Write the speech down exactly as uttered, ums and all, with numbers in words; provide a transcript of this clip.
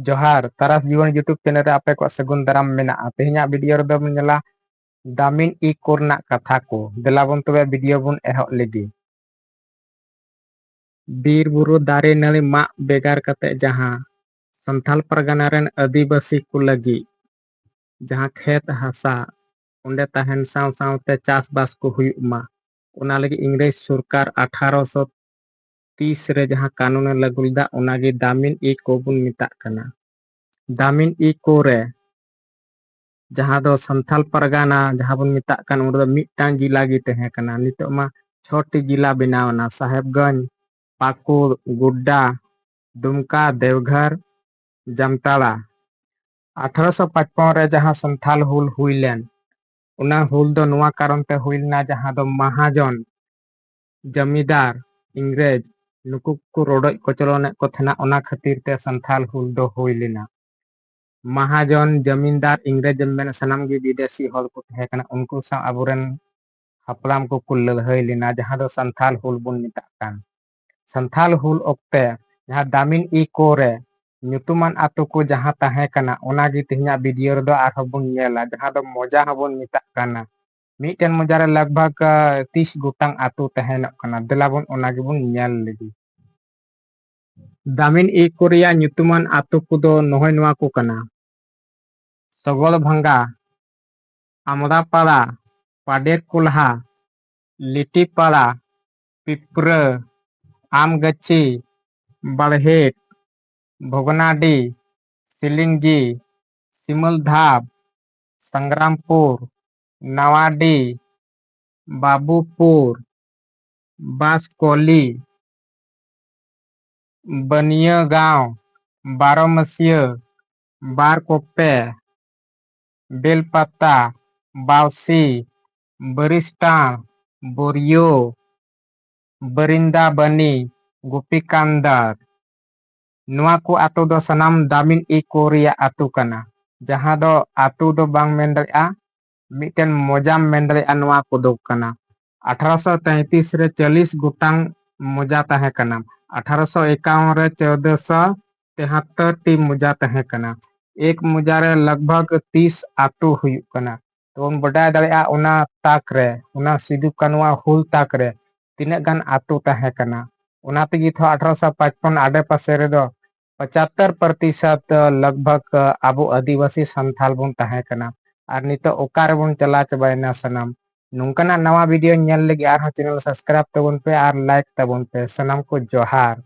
ᱡᱚᱦᱟᱨ, ᱛᱟᱨᱟᱥ ᱡᱤᱭᱚᱱ YouTube channel ᱨᱮ ᱟᱯᱮ ᱠᱚᱣᱟᱜ ᱥᱟᱹᱜᱩᱱ ᱫᱟᱨᱟᱢ ᱢᱮᱱᱟᱜᱼᱟ᱾ ᱛᱮᱦᱮᱧᱟᱜ video ᱨᱮᱫᱚ ᱵᱚᱱ ᱧᱮᱞᱟ ᱫᱟᱢᱤᱱ ᱤ ᱠᱳ ᱨᱮᱱᱟᱜ ᱠᱟᱛᱷᱟ ᱠᱚ᱾ ᱫᱮᱞᱟ ᱵᱚᱱ ᱛᱚᱵᱮ video ᱵᱚᱱ ᱮᱦᱚᱵ ᱞᱮᱜᱮ᱾ ᱵᱤᱨ ᱵᱩᱨᱩ ᱫᱟᱨᱮ ᱱᱟᱹᱲᱤ ᱢᱟᱜ ᱵᱮᱜᱟᱨ ᱠᱟᱛᱮ ᱡᱟᱦᱟᱸ ᱥᱟᱱᱛᱟᱞ ᱯᱟᱨᱜᱟᱱᱟ ᱨᱮᱱ ᱟᱹᱫᱤᱵᱟᱹᱥᱤ ᱠᱚ ᱞᱟᱹᱜᱤᱫ ᱡᱟᱦᱟᱸ ᱠᱷᱮᱛ ᱦᱟᱥᱟ, ᱚᱸᱰᱮ ᱛᱟᱦᱮᱱ ᱥᱟᱶ ᱥᱟᱶᱛᱮ ᱪᱟᱥᱵᱟᱥ ᱠᱚ ᱦᱩᱭᱩᱜ ᱢᱟ, ᱚᱱᱟ ᱞᱟᱹᱜᱤᱫ ᱤᱝᱨᱮᱡᱽ ᱥᱚᱨᱠᱟᱨ ᱟᱴᱷᱟᱨᱚᱥᱚ ᱛᱤᱥ ᱨᱮ ᱡᱟᱦᱟᱸ ᱠᱟᱹᱱᱩᱱᱮ ᱞᱟᱹᱜᱩ ᱞᱮᱫᱟ, ᱚᱱᱟᱜᱮ ᱫᱟᱢᱤᱱ ᱤ ᱠᱳ ᱵᱚᱱ ᱢᱮᱛᱟᱜ ᱠᱟᱱᱟ᱾ ᱫᱟᱢᱤᱱ ᱤ ᱠᱳ ᱨᱮ ᱡᱟᱦᱟᱸ ᱫᱚ ᱥᱟᱱᱛᱟᱞ ᱯᱟᱨᱜᱟᱱᱟ ᱡᱟᱦᱟᱸ ᱵᱚᱱ ᱢᱮᱛᱟᱜ ᱠᱟᱱ, ᱚᱸᱰᱮ ᱫᱚ ᱢᱤᱫᱴᱟᱝ ᱡᱮᱞᱟ ᱜᱮ ᱛᱟᱦᱮᱸ ᱠᱟᱱᱟ᱾ ᱱᱤᱛᱚᱜ ᱢᱟ ᱪᱷᱚᱴᱤ ᱡᱮᱞᱟ ᱵᱮᱱᱟᱣ ᱮᱱᱟ, ᱥᱟᱦᱮᱵᱽᱜᱚᱸᱡᱽ, ᱯᱟᱹᱠᱩᱲ, ᱜᱳᱰᱰᱟ, ᱫᱩᱢᱠᱟ, ᱫᱮᱣᱜᱷᱚᱨ, ᱡᱟᱢᱛᱟᱲᱟ᱾ ᱟᱴᱷᱟᱨᱚᱥᱚ ᱯᱟᱸᱪᱯᱚᱱ ᱨᱮ ᱡᱟᱦᱟᱸ ᱥᱟᱱᱛᱷᱟᱞ ᱦᱩᱞ ᱦᱩᱭ ᱞᱮᱱ, ᱚᱱᱟ ᱦᱩᱞ ᱫᱚ ᱱᱚᱣᱟ ᱠᱟᱨᱚᱱ ᱛᱮ ᱦᱩᱭ ᱞᱮᱱᱟ, ᱡᱟᱦᱟᱸ ᱫᱚ ᱢᱟᱦᱟᱡᱚᱱ, ᱡᱚᱢᱤᱫᱟᱨ, ᱤᱝᱨᱮᱡᱽ, ᱱᱩᱠᱩ ᱠᱚ ᱨᱚᱰᱚᱡ ᱠᱚᱪᱞᱚᱱᱮᱫ ᱠᱚ ᱛᱟᱦᱮᱱᱟ᱾ ᱚᱱᱟ ᱠᱷᱟᱹᱛᱤᱨ ᱛᱮ ᱥᱟᱱᱛᱷᱟᱞ ᱦᱩᱞ ᱫᱚ ᱦᱩᱭ ᱞᱮᱱᱟ᱾ ᱢᱟᱦᱟᱡᱚᱱ, ᱡᱚᱢᱤᱱᱫᱟᱨ, ᱤᱝᱨᱮᱡᱽ ᱮᱢ ᱢᱮᱱ, ᱥᱟᱱᱟᱢ ᱜᱮ ᱵᱤᱫᱮᱥᱤ ᱦᱚᱲ ᱠᱚ ᱛᱟᱦᱮᱸ ᱠᱟᱱᱟ᱾ ᱩᱱᱠᱩ ᱥᱟᱶ ᱟᱵᱚᱨᱮᱱ ᱦᱟᱯᱲᱟᱢ ᱠᱚᱠᱚ ᱞᱟᱹᱲᱦᱟᱹᱭ ᱞᱮᱱᱟ, ᱡᱟᱦᱟᱸ ᱫᱚ ᱥᱟᱱᱛᱷᱟᱞ ᱦᱩᱞ ᱵᱚᱱ ᱢᱮᱛᱟᱜ ᱠᱟᱱ᱾ ᱥᱟᱱᱛᱷᱟᱞ ᱦᱩᱞ ᱚᱠᱛᱮ ᱡᱟᱦᱟᱸ ᱫᱟᱢᱤᱱ ᱤ ᱠᱳ ᱨᱮ ᱧᱩᱛᱩᱢᱟᱱ ᱟᱛᱳ ᱠᱚ ᱡᱟᱦᱟᱸ ᱛᱟᱦᱮᱸ ᱠᱟᱱᱟ, ᱚᱱᱟᱜᱮ ᱛᱮᱦᱮᱧᱟᱜ video ᱨᱮᱫᱚ ᱟᱨᱦᱚᱸ ᱵᱚᱱ ᱧᱮᱞᱟ, ᱡᱟᱦᱟᱸ ᱫᱚ ᱢᱚᱡᱟ ᱦᱚᱸᱵᱚᱱ ᱢᱮᱛᱟᱜ ᱠᱟᱱᱟ᱾ ᱢᱤᱫᱴᱮᱱ ᱢᱚᱡᱟ ᱨᱮ ᱞᱟᱜᱽ ᱵᱷᱟᱜᱽ, ᱟᱸ, ᱛᱤᱥ ᱜᱚᱴᱟᱝ ᱟᱛᱳ ᱛᱟᱦᱮᱱᱚᱜ ᱠᱟᱱᱟ᱾ ᱫᱮᱞᱟ ᱵᱚᱱ ᱚᱱᱟ ᱜᱮᱵᱚᱱ ᱧᱮᱞ ᱞᱮᱜᱮ᱾ ᱫᱟᱢᱤᱱ ᱤ ᱠᱳ ᱨᱮᱭᱟᱜ ᱧᱩᱛᱩᱢᱟᱱ ᱟᱛᱳ ᱠᱚᱫᱚ ᱱᱚᱜᱼᱚᱭ ᱱᱚᱣᱟ ᱠᱚ ᱠᱟᱱᱟ: ᱥᱚᱜᱚᱲ ᱵᱷᱟᱸᱜᱟ, ᱟᱢᱲᱟᱯᱟᱲᱟ, ᱯᱟᱰᱮᱨ ᱠᱚᱞᱦᱟ, ᱞᱤᱴᱤᱯᱟᱲᱟ, ᱯᱤᱯᱨᱟᱹ, ᱟᱢᱜᱟᱹᱪᱷᱤ, ᱵᱟᱲᱦᱮᱴ, ᱵᱷᱚᱜᱽᱱᱟᱰᱤ, ᱥᱤᱞᱤᱝᱡᱤ, ᱥᱤᱢᱟᱹᱞᱫᱷᱟᱯ, ᱥᱟᱝᱜᱨᱟᱢᱯᱩᱨ, ᱱᱟᱣᱟᱰᱤ, ᱵᱟᱵᱩᱯᱩᱨ, ᱵᱟᱥᱠᱚᱞᱤ, ᱵᱟᱹᱱᱤᱭᱟᱹᱜᱟᱸᱣ, ᱵᱟᱨᱚᱢᱟᱹᱥᱤᱭᱟᱹ, ᱵᱟᱨᱠᱚᱯᱮ, ᱵᱮᱞᱯᱟᱛᱟ, ᱵᱟᱣᱥᱤ, ᱵᱟᱹᱨᱤᱥᱴᱟᱸᱲ, ᱵᱳᱨᱤᱭᱳ, ᱵᱟᱹᱨᱤᱱᱫᱟᱵᱟᱱᱤ, ᱜᱳᱯᱤᱠᱟᱱᱫᱟᱨ᱾ ᱱᱚᱣᱟ ᱠᱚ ᱟᱛᱳ ᱫᱚ ᱥᱟᱱᱟᱢ ᱫᱟᱢᱤᱱ ᱤ ᱠᱳ ᱨᱮᱭᱟᱜ ᱟᱛᱳ ᱠᱟᱱᱟ, ᱡᱟᱦᱟᱸ ᱫᱚ ᱟᱛᱳ ᱫᱚ ᱵᱟᱝ ᱢᱮᱱ ᱫᱟᱲᱮᱭᱟᱜᱼᱟ, ᱢᱤᱫᱴᱮᱱ ᱢᱚᱡᱟᱢ ᱢᱮᱱ ᱫᱟᱲᱮᱭᱟᱜᱼᱟ᱾ ᱱᱚᱣᱟ ᱠᱚᱫᱚ ᱠᱟᱱᱟ, ᱟᱴᱷᱟᱨᱚᱥᱚ ᱛᱮᱸᱛᱤᱥ ᱨᱮ ᱪᱚᱞᱞᱤᱥ ᱜᱚᱴᱟᱝ ᱢᱚᱡᱟ ᱛᱟᱦᱮᱸ ᱠᱟᱱᱟ, ᱟᱴᱷᱟᱨᱚᱥᱚ ᱮᱠᱟᱣᱚᱱ ᱨᱮ ᱪᱳᱫᱚᱥᱚ ᱛᱮᱦᱟᱛᱛᱚᱨ ᱴᱤ ᱢᱚᱡᱟ ᱛᱟᱦᱮᱸ ᱠᱟᱱᱟ᱾ ᱮᱠ ᱢᱚᱡᱟ ᱨᱮ ᱞᱟᱜᱽ ᱵᱷᱟᱜᱽ ᱛᱤᱥ ᱟᱛᱳ ᱦᱩᱭᱩᱜ ᱠᱟᱱᱟ᱾ ᱛᱚ ᱵᱚᱱ ᱵᱟᱰᱟᱭ ᱫᱟᱲᱮᱭᱟᱜᱼᱟ, ᱚᱱᱟ ᱛᱟᱠ ᱨᱮ, ᱚᱱᱟ ᱥᱤᱫᱩ ᱠᱟᱹᱱᱩᱣᱟᱜ ᱦᱩᱞ ᱛᱟᱠ ᱨᱮ ᱛᱤᱱᱟᱹᱜ ᱜᱟᱱ ᱟᱛᱳ ᱛᱟᱦᱮᱸ ᱠᱟᱱᱟ᱾ ᱚᱱᱟ ᱛᱮᱜᱮ ᱛᱷᱚ ᱟᱴᱷᱨᱚᱥᱚ ᱯᱟᱸᱪᱯᱚᱱ ᱟᱰᱮ ᱯᱟᱥᱮ ᱨᱮᱫᱚ ᱯᱚᱸᱪᱟᱛᱛᱚᱨ ᱯᱨᱚᱛᱤᱥᱚᱛ ᱞᱟᱜᱽ ᱵᱷᱟᱜᱽ ᱟᱵᱚ ᱟᱹᱫᱤᱵᱟᱹᱥᱤ ᱥᱟᱱᱛᱷᱟᱞ ᱵᱚᱱ ᱛᱟᱦᱮᱸ ᱠᱟᱱᱟ᱾ ᱟᱨ ᱱᱤᱛᱚᱜ ᱚᱠᱟ ᱨᱮᱵᱚᱱ ᱪᱟᱞᱟᱣ ᱪᱟᱵᱟᱭᱮᱱᱟ ᱥᱟᱱᱟᱢ? ᱱᱚᱝᱠᱟᱱᱟᱜ ᱱᱟᱣᱟ ᱵᱷᱤᱰᱤᱭᱳ ᱧᱮᱞ ᱞᱟᱹᱜᱤᱫ ᱟᱨᱦᱚᱸ ᱪᱮᱱᱮᱞ ᱥᱟᱵᱥᱠᱨᱟᱭᱤᱵ ᱛᱟᱵᱚᱱ ᱯᱮ ᱟᱨ ᱞᱟᱭᱤᱠ ᱛᱟᱵᱚᱱ ᱯᱮ᱾ ᱥᱟᱱᱟᱢ ᱠᱚ ᱡᱚᱦᱟᱨ᱾